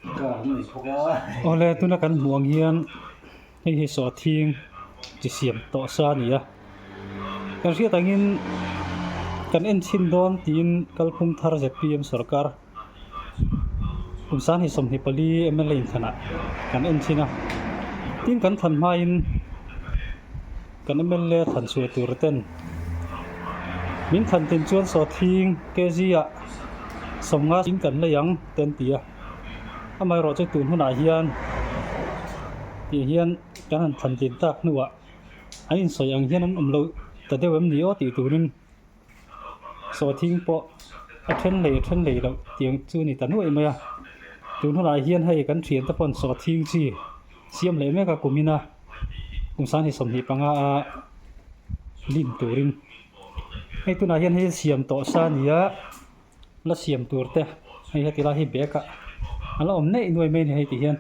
Awle tuna kan hmuh ang hian hei hi sawhthing chi siam tawh sa a ni a kan hriat angin kan en chhin dawn tiin kalphung thar zpm sorkar kum sanghnih 24 mla inthlanah kan en chhin a tin kan thlan hmain kan mla thlan chhuah tur ten min thlan tin chuan sawhthing kg ah sawmnga in kan lei ang te an ti a amaherawh chu tun hunah hian tih hian kan han thlan tin tak hnuah an insawi ang hian an awm loh ta deuh em ni aw tih turin sawhthing pawh a then lei a then lei loh tiang chu a ni ta nuaih mai a tun hunah hian hei kan thiante pawn sawhthing chi siam leh mek a kum in a kum 25 a lim turin hei tunah hian hei siam tawh sa a ni a. La siam tur te hei heti lai hi bag ah a la awm neih nuai mai a ni hei ti hian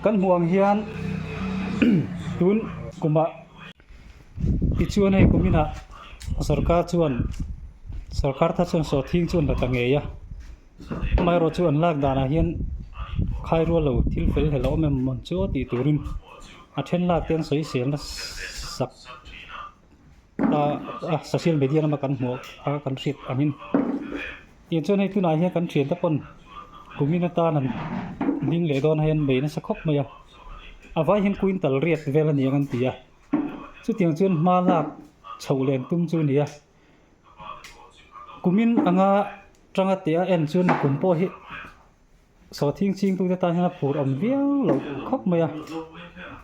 kan hmuh ang hian tun kumah tichuan hei kum inah sorkar chuan sorkar thar chuan sawhthing chu an la ta ngei a amaherawh chu an lak danah hian khai rual lo thil fel hlel a awm em maw chu tih turin a then lak te an sawisel nasa. A social media lama kan hmuh a kan hriat angin tiang chuan hei tunah hian kan thiante pawn kumin atan an ding leh dawn a hian bei nasa khawp mai a a vai hian quintal riat vel a ni ang an ti a chutiang chuan hma lak chhoh len tum chu a ni a kumin anga tanga teh a en chuan kum pawh hi. Sawhthing chingtute tan hian a phur awm viau loh khawp mai a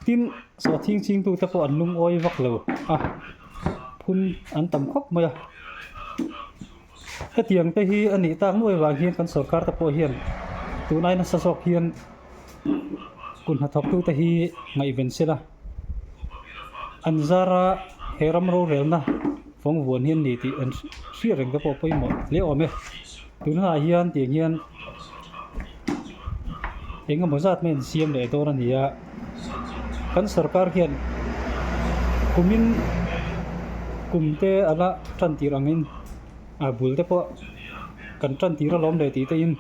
tin sawhthing chingtute pawh an lungawi vak lo a phun an tam khawp mai a hetiang te hi a nih tak nuai vang hian kan sorkar te pawh hian tunlai nasa zawk hian kut hnathawk tute hi ngaihven se la an zara he ram rorelna fawng vuan hi an ni tih an hriat reng te pawh pawimawh hle awm e. Tunah hian tiang hian eng emaw zat mai an siam leh dawn a ni a kan sorkar hian kumin kum te a la tan tir angin a bul te pawh kan tan tir alawm leh tih te in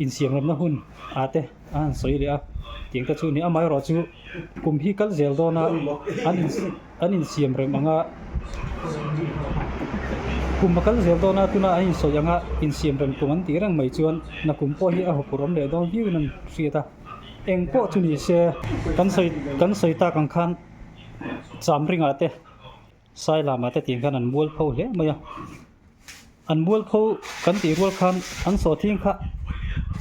insiam remna hun ah te a han sawi leh a tiang te chu a ni amaherawhchu kum hi kal zel dawn a an in. An insiam rem ang a, kum a kal zel dawn a, tuna an insawi ang a, insiam rem kum an tih reng mai chuan nakum pawh hi a hawpur awm leh dawn viau in an hriat a, eng pawh chu ni se kan sawi kan sawi tak ang khan cham ringah te Sailamah te tih khan an mual pho hle mai a, an mual pho kan tih rual khan an sawhthing kha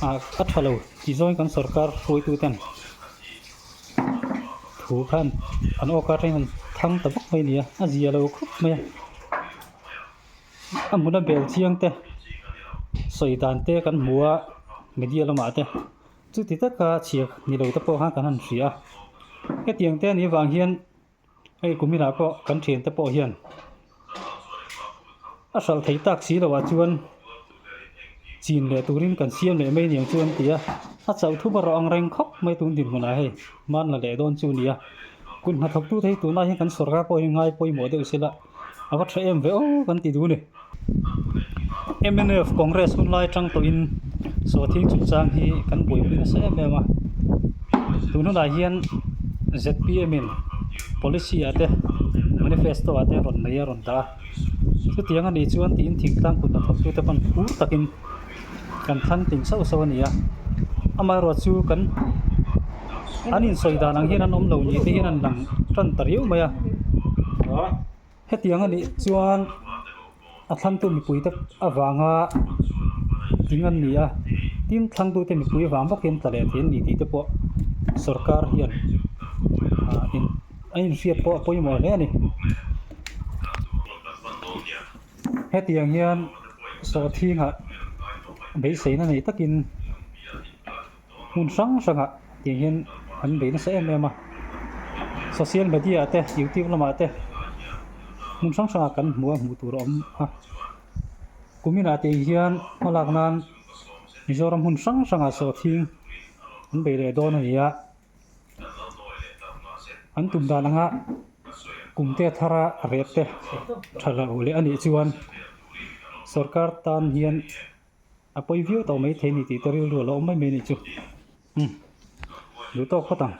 ah a tha lo tih zawngin kan sorkar hruaitu ten thu khan an awk atangin an thang ta vak mai a ni a, a zia lo khawp mai a, a hmuna bel chiang te sawi dan te kan hmu a media lamah te chuti taka chhia ni lo te pawh khan kan han hria a, hetiang te a nih avang hian. Hei kum inah pawh kan thiante pawh hian a hralh thei tak si loh ah chuan chin leh turin kan siam leh mai aniang chu an ti a a chauh thup a rawh ang reng khawp mai tun dinhmunah hei hman la leh dawn chu a ni a kut hnathawk tu te hi tunlai hian kan sorkar pawh hi ngai pawimawh deuh sela a va tha em ve aw kan ti duh a ni. Mnf Congress hun lai tang tawhin sawhthing chungchang hi kan buaipui nasa em em a tun hunah hian zpm in policy ah te manifesto ah te rawn nei a rawn dah a chutiang a nih chuan tiin thingtlang kut hnathawk tute pawn phur takin kan thlang ting sauh sauh a ni a amaherawh chu kan an insawi dan ang hian an awm lo ni te hian an lang tan ta riau mai a. Hetiang a nih chuan a thlangtu mipuite avanga tling an ni a, tin thlangtute mipui avang bawkin tla leh thei an ni tih te pawh sorkar hian ah in a inhriat pawh a pawimawh hle a ni. Hetiang hian sawhthingah beiseina nei takin. Hmun hrang hrangah tiang hian an bei nasa em em a social media ah te youtube lamah te hmun hrang hrangah kan hmu a hmuh tur a awm a kuminah tiang hian hmalak nan Mizoram hmun hrang hrangah sawhthing an bei leh dawn a ni a an tum dan anga kum te thara rep te tha lo leh a nih chuan sorkar tan hian. A pawi viau tawh maithei a ni tih te rilru a lo awm mai mai a nih chu. Umm. Duh tawk phawt ang.